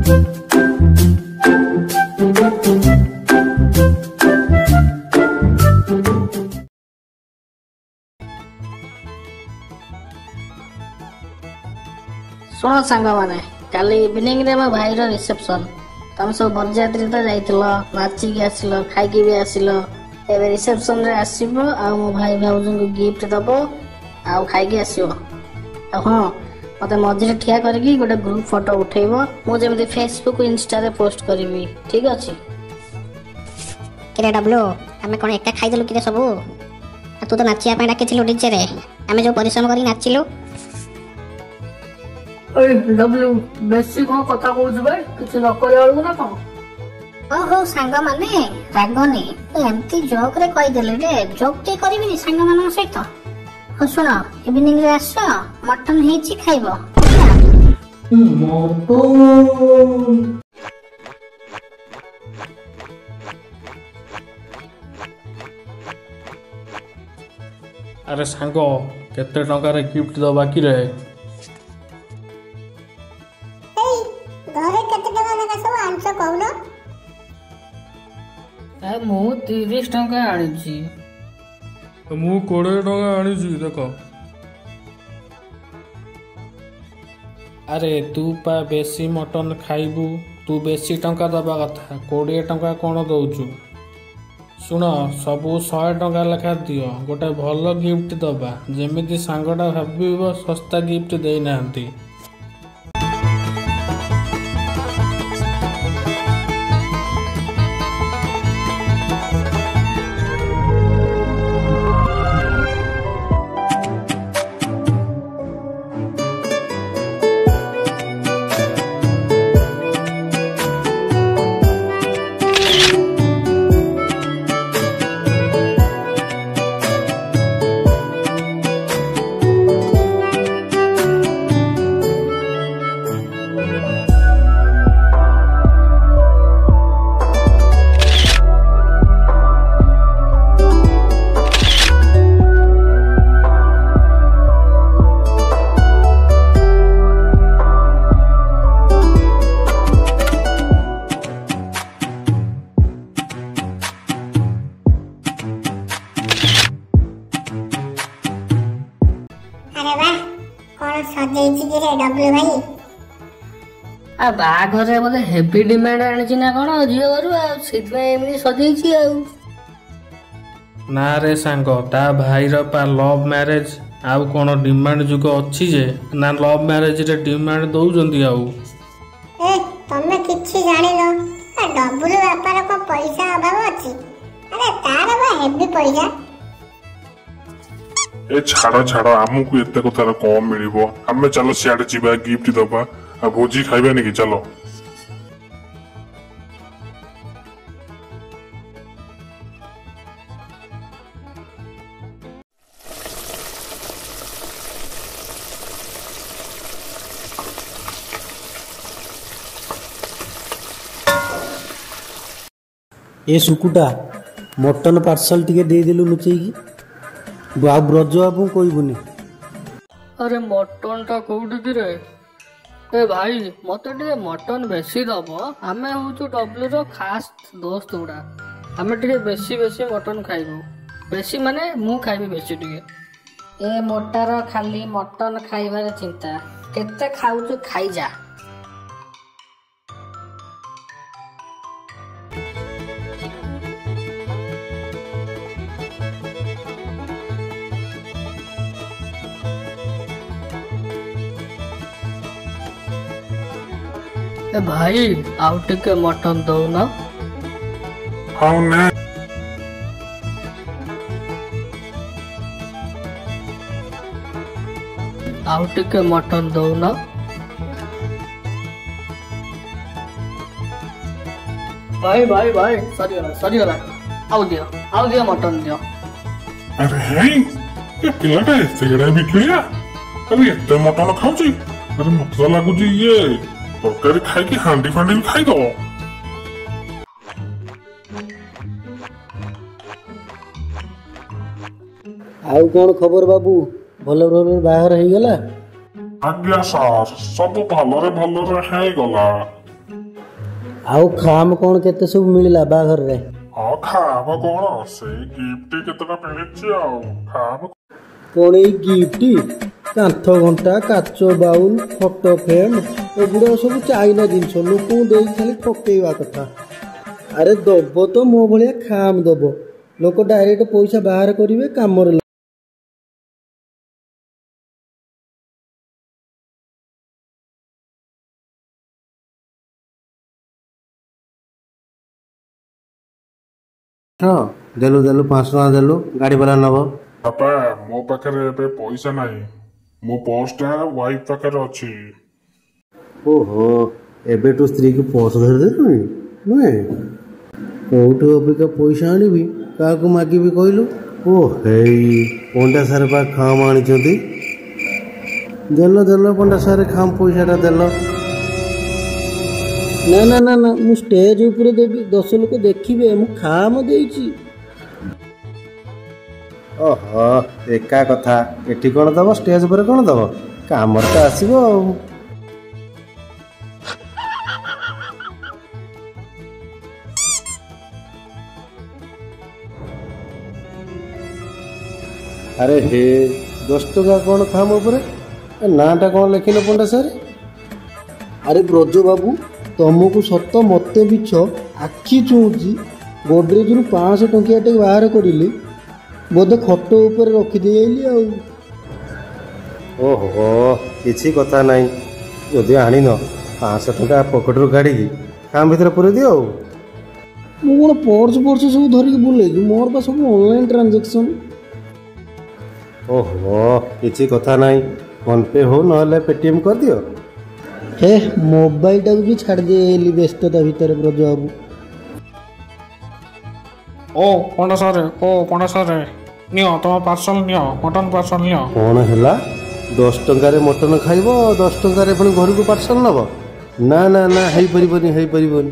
ଶୁଣ ସାଙ୍ଗମାନେ, କାଲି ଇଭିନିଂରେ ମୋ ଭାଇର ରିସେପସନ୍। ତମେ ସବୁ ବରଯାତ୍ରୀ ତ ଯାଇଥିଲ, ନାଚିକି ଆସିଲ, ଖାଇକି ବି ଆସିଲ। ଏବେ ରିସେପସନରେ ଆସିବ ଆଉ ମୋ ଭାଇ ଭାଉଜଙ୍କୁ ଗିଫ୍ଟ ଦବ ଆଉ ଖାଇକି ଆସିବ। ଆଉ ହଁ, ମତେ ମଝିରେ ଠିଆ କରିକି ଗୋଟେ ଗ୍ରୁପ ଫଟୋ ଉଠେଇବ, ମୁଁ ଯେମିତି ଫେସବୁକ୍ ଇନଷ୍ଟାରେ ପୋଷ୍ଟ କରିବି, ଠିକ ଅଛି? କିରେ ଡବ୍ଲୁ, ଆମେ କ'ଣ ଏକା ଖାଇଦେଲୁ କିରେ ସବୁ? ଆଉ ତୁ ତ ନାଚିବା ପାଇଁ ଡାକିଥିଲୁ ଡିଜେରେ, ଆମେ ଯୋଉ ପରିଶ୍ରମ କରିକି ନାଚିଲୁ। ଏଇ ଡବ୍ଲୁ, ବେଶୀ କଣ କଥା କହୁଛୁ ଭାଇ, କିଛି ନ କରିବା ବେଳକୁ ନା କଣ? ହଉ ସାଙ୍ଗମାନେ, ରାଗନି, ମୁଁ ଏମିତି ଜୋକରେ କହିଦେଲି ରେ, ଜୋକ୍ ଟିକେ କରିବିନି ସାଙ୍ଗମାନଙ୍କ ସହିତ। ହଉ ଶୁଣ, ଇଭିନିଂରେ ଆସ, ମଟନ ହେଇଛି ଖାଇବ। ଆରେ ସାଙ୍ଗ, କେତେ ଟଙ୍କାରେ ଗିଫ୍ଟ ଦବା କିରେ? ଏଇ ଘରେ କେତେ ଟଙ୍କା ଲେଖା ସବୁ ଆଣିଛ କହୁନ? ମୁଁ 30 ଟଙ୍କା ଆଣିଛି। ମୁଁ 20 ଟଙ୍କା ଆଣିଛି ଦେଖ। ଆରେ ତୁ ପା ବେଶୀ ମଟନ ଖାଇବୁ, ତୁ ବେଶୀ ଟଙ୍କା ଦବା କଥା, 20 ଟଙ୍କା କ'ଣ ଦଉଛୁ? ଶୁଣ, ସବୁ 100 ଟଙ୍କା ଲେଖା ଦିଅ, ଗୋଟେ ଭଲ ଗିଫ୍ଟ ଦବା, ଯେମିତି ସାଙ୍ଗଟା ଭାବିବ ଶସ୍ତା ଗିଫ୍ଟ ଦେଇନାହାନ୍ତି। ଆରେ ବାଃ, କଣ ସଜେଇଛି କିରେ ଡବ୍ଲୁ ଭାଇ? ଆଉ ବାହାଘରରେ ବୋଧେ ହେଭି ଡିମାଣ୍ଡ ଆଣିଛି ନା କଣ ଝିଅ ଘରୁ, ଆଉ ସେଇଥିପାଇଁ ଏମିତି ସଜେଇଛି ଆଉ। ନା ରେ ସାଙ୍ଗ, ତା ଭାଇର ପା ଲଭ୍ ମ୍ୟାରେଜ, ଆଉ କଣ ଡିମାଣ୍ଡ ଯୁଗ ଅଛି ଯେ ନା ଲଭ୍ ମ୍ୟାରେଜରେ ଡିମାଣ୍ଡ ଦଉଛନ୍ତି ଆଉ। ଏ ତମେ କିଛି ଜାଣିନ, ଡବ୍ଲୁ ବାପାର କଣ ପଇସା ଅଭାବ ଅଛି? ଆରେ ତାର ବା ହେଭି ପଇସା। ଏ ଛାଡ ଛାଡ, ଆମକୁ ଏତେ କଥାର କଣ ମିଳିବ? ଆମେ ଚାଲ ସିଆଡେ ଯିବା, ଗିଫ୍ଟ ଦବା ଆଉ ଭୋଜି ଖାଇବାନି କି, ଚାଲ। ଏ ସୁକୁଟା, ମଟନ ପାର୍ସଲ ଟିକେ ଦେଇଦେଲୁ ଲୁଚେଇକି, ଆଉ ବ୍ରଜ ବାବୁଙ୍କୁ କହିବୁନି। ଆରେ ମଟନଟା କୋଉଠି କିରେ? ଏ ଭାଇ, ମତେ ଟିକେ ମଟନ ବେଶୀ ଦବ। ଆମେ ହଉଛୁ ଡବ୍ଲୁର ଖାସ୍ ଦୋସ୍ତ ଗୁଡା, ଆମେ ଟିକେ ବେଶୀ ବେଶୀ ମଟନ ଖାଇବୁ। ବେଶୀ ମାନେ ମୁଁ ଖାଇବି ବେଶୀ ଟିକେ। ଏ ମୋଟାର ଖାଲି ମଟନ ଖାଇବାରେ ଚିନ୍ତା, କେତେ ଖାଉଛୁ ଖାଇଯା। ଏ ଭାଇ, ଆଉ ଟିକେ ମଟନ ଦଉନ। ହଉ ନେ। ଆଉ ଟିକେ ମଟନ ଦଉନ। ଭାଇ ଭାଇ ଭାଇ, ସରିଗଲା ସରିଗଲା, ଆଉ ଦିଅ, ଆଉ ଦିଅ, ମଟନ ଦିଅ। ଆରେ ହେଇ, ଏ ପିଲାଟା ଏତେ ଗେଡା ବିକିଳିଆ, ଆରେ ଏତେ ମଟନ ଖାଉଛି। ଆରେ ମତେ ତ ଲାଗୁଛି ଇଏ ତରକାରୀ ଖାଇକି ହାଣ୍ଡି ଫାଣ୍ଡି ବି ଖାଇଦବ। ଆଉ କଣ ଖବର ବାବୁ, ଭଲ ଭଲରେ ବାହାଘର ହେଇଗଲା? ଆଜ୍ଞା ସାର୍, ସବୁ ଭଲରେ ଭଲରେ ହେଇଗଲା। ଆଉ ଖାମ କ'ଣ କେତେ ସବୁ ମିଳିଲା ବାହାଘରରେ? ହଁ, ଖାମ କଣ, ସେଇ ଗିଫ୍ଟ କେତେଟା ମିଳିଛି ଆଉ ଖାମ କ'ଣ? ଏଇ ଗିଫ୍ଟ, କାନ୍ଥ ଘଣ୍ଟା, କାଚ ବାଉଲ, ଫଟୋ ଫ୍ରେମ୍, ଏଗୁଡ଼ାକ ସବୁ ଚାଇନା ଜିନିଷ, ଲୋକଙ୍କୁ ଦେଇକି ଖାଲି ଠକେଇବା କଥା। ଆରେ ଦବ ତ ମୋ ଭଳିଆ ଖାମ ଦବ, ଲୋକ ଡାଇରେକ୍ଟ ପଇସା ବାହାର କରିବେ କାମରେ। ହଁ, ଦେଲୁ ଦେଲୁ, 500 ଟଙ୍କା ଦେଲୁ, ଗାଡ଼ି ବାଲା ନେବ। ବାପା, ମୋ ପାଖରେ ଏବେ ପଇସା ନାହିଁ, ମୋ ପର୍ସଟା ୱାଇଫ ପାଖରେ ଅଛି। ଓହୋ, ଏବେଠୁ ସ୍ତ୍ରୀକୁ ପର୍ସ ଧରିଦେଲୁଣି ନୁହେଁ? କୋଉଠୁ ଅବିକା ପଇସା ଆଣିବି, କାହାକୁ ମାଗିବି କହିଲୁ? ଓ ହେଇ, ପଣ୍ଡା ସାର୍ ପା ଖାମ ଆଣିଛନ୍ତି। ଦେଲ ଦେଲ ପଣ୍ଡା ସାର୍, ଖାମ ପଇସାଟା ଦେଲ। ନା ନା ନା ନା, ମୁଁ ଷ୍ଟେଜ ଉପରେ ଦେବି, 10 ଲୋକ ଦେଖିବେ ମୁଁ ଖାମ ଦେଇଛି। ଓହୋ, ଏକା କଥା, ଏଠି କ'ଣ ଦବ, ଷ୍ଟେଜ ଉପରେ କ'ଣ ଦବ, କାମରେ ତ ଆସିବ ଆଉ। ଆରେ ହେ, 10 ଟଙ୍କା କ'ଣ ଖାମ ଉପରେ? ଏ ନାଁଟା କ'ଣ ଲେଖିଲ ପଣ୍ଡା ସାର୍? ଆରେ ବ୍ରଜ ବାବୁ, ତମକୁ ସତ ମତେ ମିଛ, ଆଖି ଚୁଉଁଛି, ଗୋଡରେଜରୁ 500 ଟଙ୍କିଆ ଟିକେ ବାହାର କରିଲି, ବୋଧେ ଖଟ ଉପରେ ରଖିଦେଇ ଆଇଲି ଆଉ। ଓହୋ, କିଛି କଥା ନାହିଁ, ଯଦି ଆଣିନ 500 ଟଙ୍କା ପକେଟରୁ କାଢ଼ିକି ଖାମ ଭିତରେ ପୁରେଇ ଦିଅ ଆଉ। ମୁଁ କ'ଣ ପର୍ସ ଫର୍ସ ସବୁ ଧରିକି ବୁଲେଇକି? ମୋର ପା ସବୁ ଅନଲାଇନ୍ ଟ୍ରାଞ୍ଜାକ୍ସନ୍। ଓହୋ, କିଛି କଥା ନାହିଁ, ଫୋନ୍ପେ ହଉ ନହେଲେ ପେଟିଏମ୍ କରିଦିଅ। ହେ, ମୋବାଇଲଟାକୁ ବି ଛାଡ଼ି ଦେଇଆଇଲି ବ୍ୟସ୍ତତା ଭିତରେ ବ୍ରଜ ବାବୁ। ଓ ପଣ୍ଡା ସାର୍, ଓ ପଣ୍ଡା ସାର୍, ନିଅ ତମ ପାର୍ସଲ ନିଅ, ମଟନ ପାର୍ସଲ ନିଅ। କ'ଣ ହେଲା? 10 ଟଙ୍କାରେ ମଟନ ଖାଇବ, 10 ଟଙ୍କାରେ ପୁଣି ଘରକୁ ପାର୍ସଲ ନେବ? ନା ନା ନା, ହେଇପାରିବନି, ହେଇପାରିବନି।